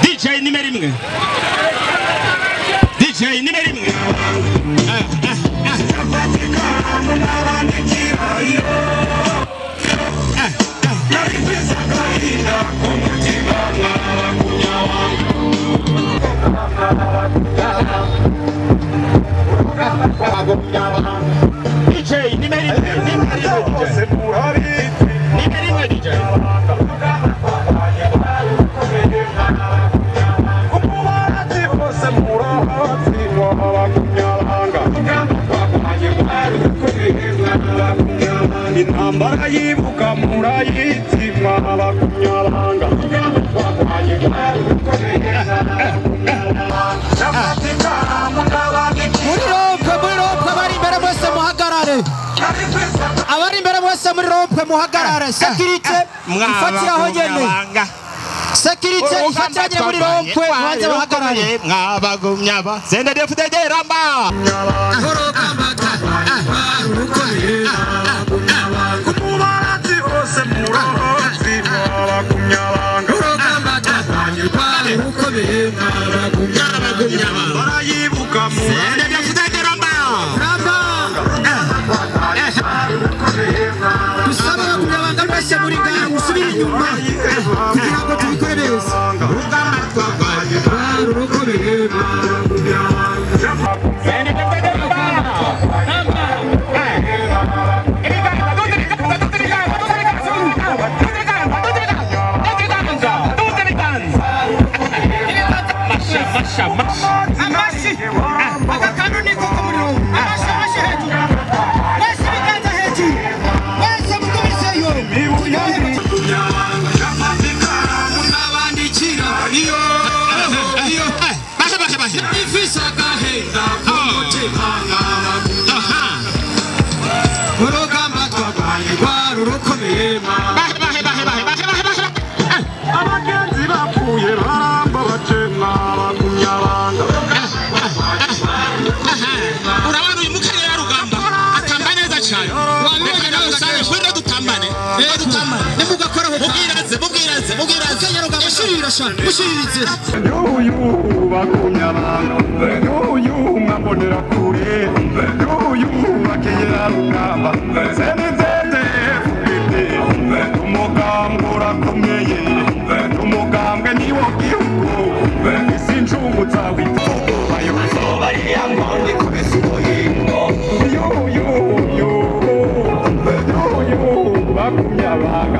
DJ nimero imwe. DJ nimero imwe. DJ nimero imwe. Nimero imwe DJ. Intambara yibuka murayitsima abakunyabanga. Muri rompe abari imbere mwese muhagarare. Abari imbere mwese muri rompe muhagarare. Sécurité ifatiraho nyene. Sécurité ifatira nyene muri rompe mubanze muhagarare. Mwabagumyaba CNDD-FDD ramba. Dusaba abakunyabanga mwese muri ngaha musubire inyuma kugira ngo tubikore neza. Amashi aka kantu ni koko muri rompe. Amashi amashi hejuru. Mwese ibiganza hejuru. Mwese mugumiseyo. Abagenzi bapfuye baramba bacemwa abakumyabanga. Urabona uyu mukenyero yarugamba atamba neza cyane. Wabibonye nawe usanga kwenda dutambane. Dutambane. Nimugakoraho. Mubwiraze mubwiraze mubwiraze. Mukenyero rugamba mushirira sha mushiririze. Yuyu bakumyabanga. Yuyu mwambonera kure. Yuyu bakenyera rugamba. CNDD-FDD umugambwe urakomeye. Umugambwe niwo gihugu. Isi ncungu zawita. Bakumyabanga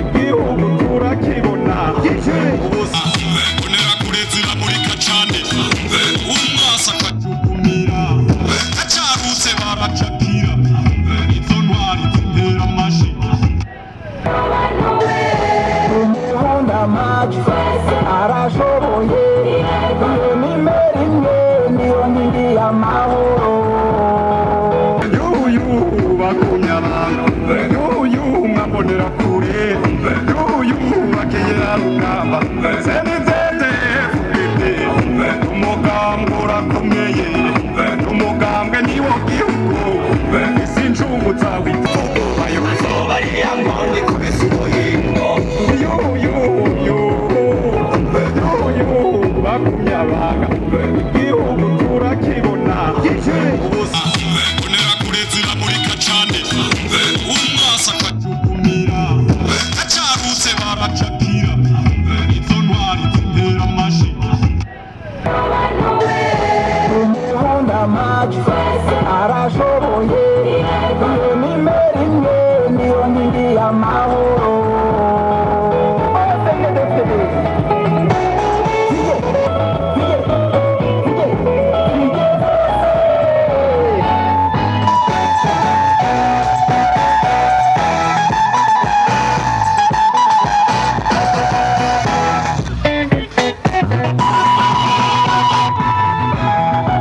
igihugu turakibona. Bonera kure ziramurika cane. Umwasa akajukumira acarutse baracakira. Izo ntwari zintera amashi. Umuhunda amajwi arashoboye. Iyo nimero imwe niyo nkingi y'amahoro. Yuyu bakumyabanga. Yuyu mwambonera kure. Yuyu bakenyera rugamba. CNDD-FDD umugambwe urakomeye. Umugambwe niwo gihugu. Isi ncungu zawita. Yuyu bakumyabanga. Igihugu turakibona. Bonera kure ziramurika cane. Umwasa akajukumira acarutse baracakira. Izo ntwari zintera amashi. Umuhunda amajwi arashoboye. Iyo nimero imwe niyo nkingi y'amahoro.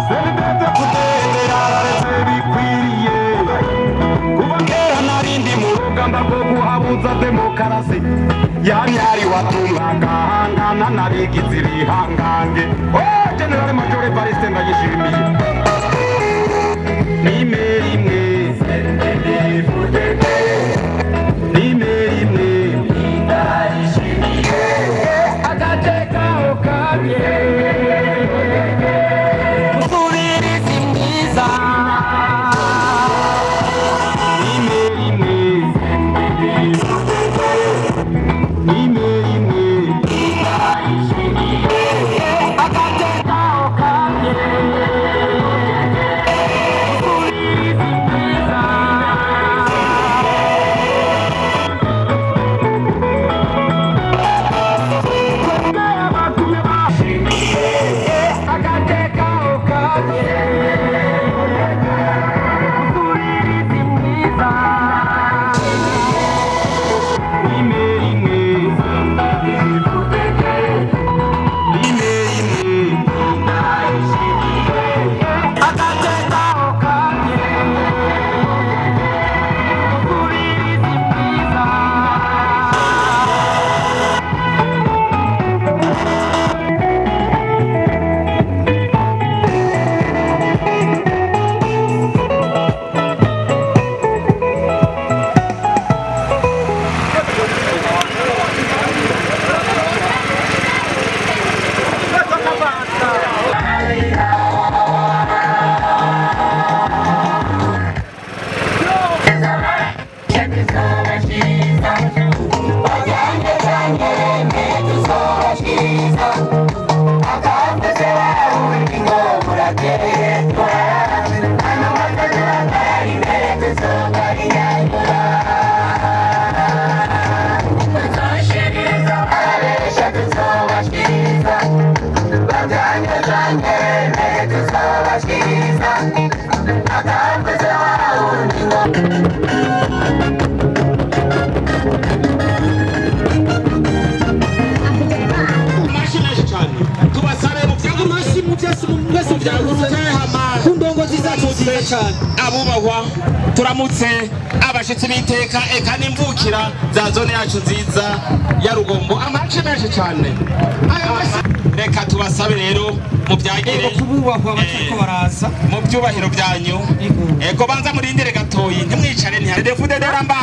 CNDD-FDD yararetse bikwiriye. Kuva kera narindi mu rugamba rwo guhabuza demokarasi. Yamyari watumwaga hangana n'abigize ibihangange. Oh, General Major Evariste Ndayishimiye. Nimero imwe. CNDD-FDD. Nimero imwe. Ndayishimiye. Agateka. Musubirizi mwiza Abubahwa turamutse abashitsi b'iteka eka n'imvukira za zone yacu nziza ya Rugombo amace menshi cyane. Reka tubasabe rero mubyagire kububahwa batariko baraza mu byubahiro byanyu. Ego banza murindire gatoyi ntimwicare ntihare defude deramba.